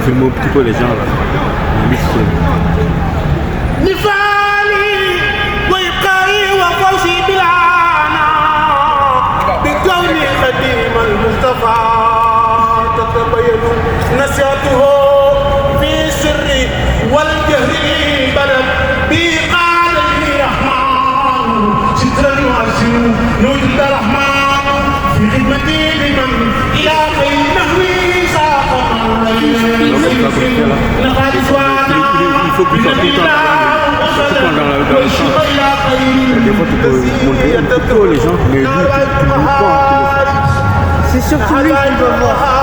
Tu filmes un petit peu les gens là. Il faut plus sortir dans le champ. Des fois, tu peux montrer un petit peu les gens, mais lui, tu ne vois pas. C'est surtout lui qu'on doit voir.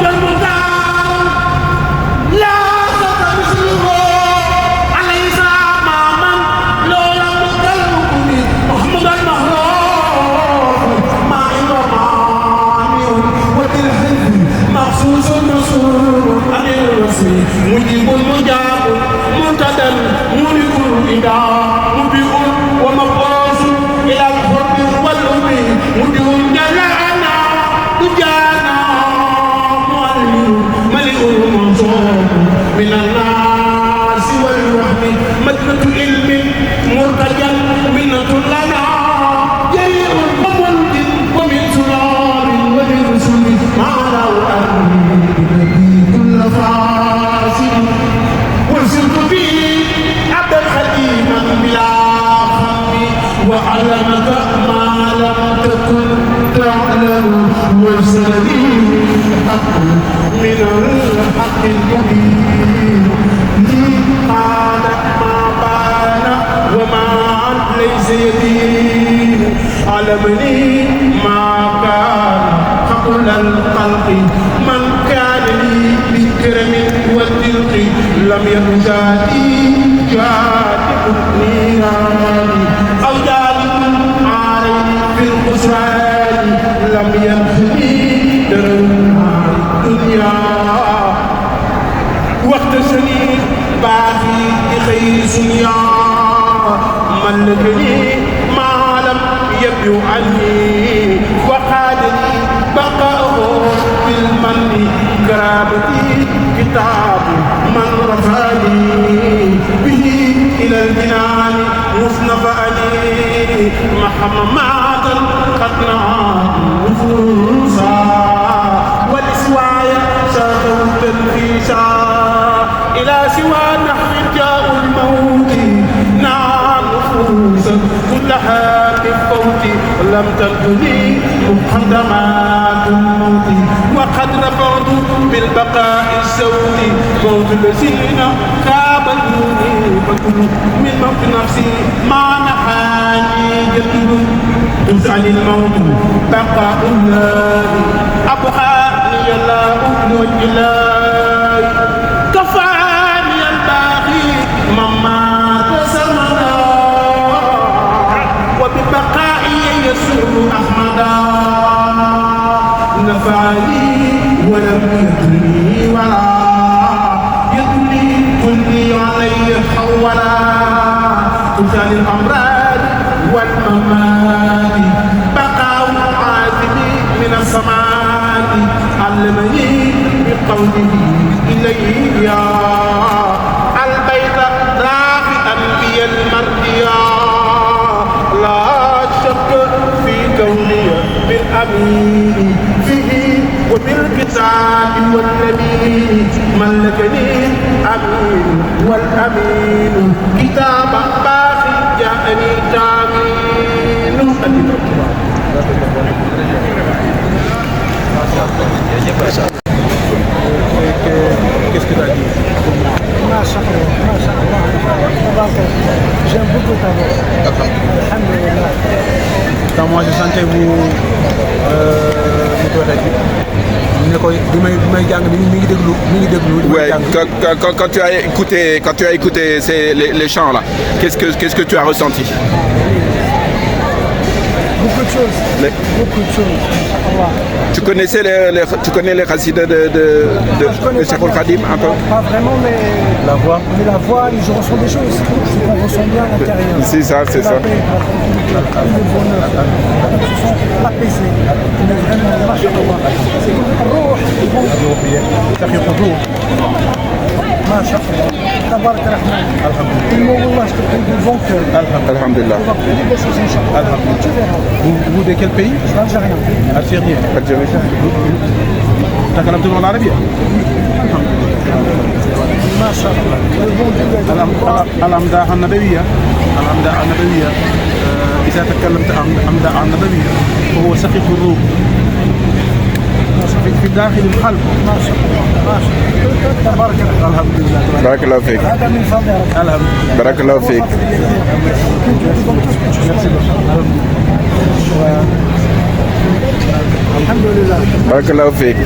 C'est le mandat. علمني ما كان قبل الخلق من كان لي بكرم والدلق لم يكن جادي نيراني أو جادي علي في الخسران لم ينخني درن الدنيا واختشني باقي بخير سنيا ملكني يبدو عني وقادني بقاؤه كتابتي كتاب من رفعني به إلى الجنان مصنفعني محمد قد نعى نفوسا والإسوايا شاخوت الفيشا إلى سوى نحو جاء الموت نعى نفوسا كلها بالفوت لم تلقني مقدمات الموت وقد نفعت بالبقاء السود موت الذين كابدوني فكل من موت نفسي ما نحاني جد تسعد الموت بقاء الله أبقاني الله والجلال كفاني الباقي مما تسمدا وببقائي يسر أحمدا نفعني ولم يدرني ولا يدري كلي علي حولا تزال الأمراض والممات بقاء عازمي من السماء علمني بقوله إلي يا البيت رافئا بي المرديا لا شك في كوني بالأمين فيه وبالكتاب والنبي ملكني أمين والأمين كتاب باقي جاءني تامين. Qu'est-ce que tu as dit? J'aime beaucoup ta voix. Alhamdulillah. Quand moi je sentais vous Ouais, quand tu as écouté les chants là, qu'est-ce que tu as ressenti? Beaucoup de choses. Beaucoup de choses. Tu connais les racines de Cheikh Ould Khadim un peu? Pas vraiment, mais la voix. Mais la voix, je ressens des choses. C'est qu'on ressent bien à l'intérieur. C'est ça, c'est ça. La paix, la tranquillité, le bonheur. Je sens apaisé. On est vraiment, machallah. C'est comme le ما شاء الله تبارك الرحمن الحمد لله المو والله je te prie du bon cœur alhamdulillah on va faire des belles choses inchallah tu verras vous de quel pays? algérien algérien تكلمت اللغة العربية؟ ما شاء الله الأمداح النبوية إذا تكلمت أمداح النبوية فهو سخيف الروح في داخل القلب. ما شاء الله تبارك الله الحمد لله. بارك الله فيك. هذا من فضل بارك الله فيك. الحمد لله. بارك الله فيك.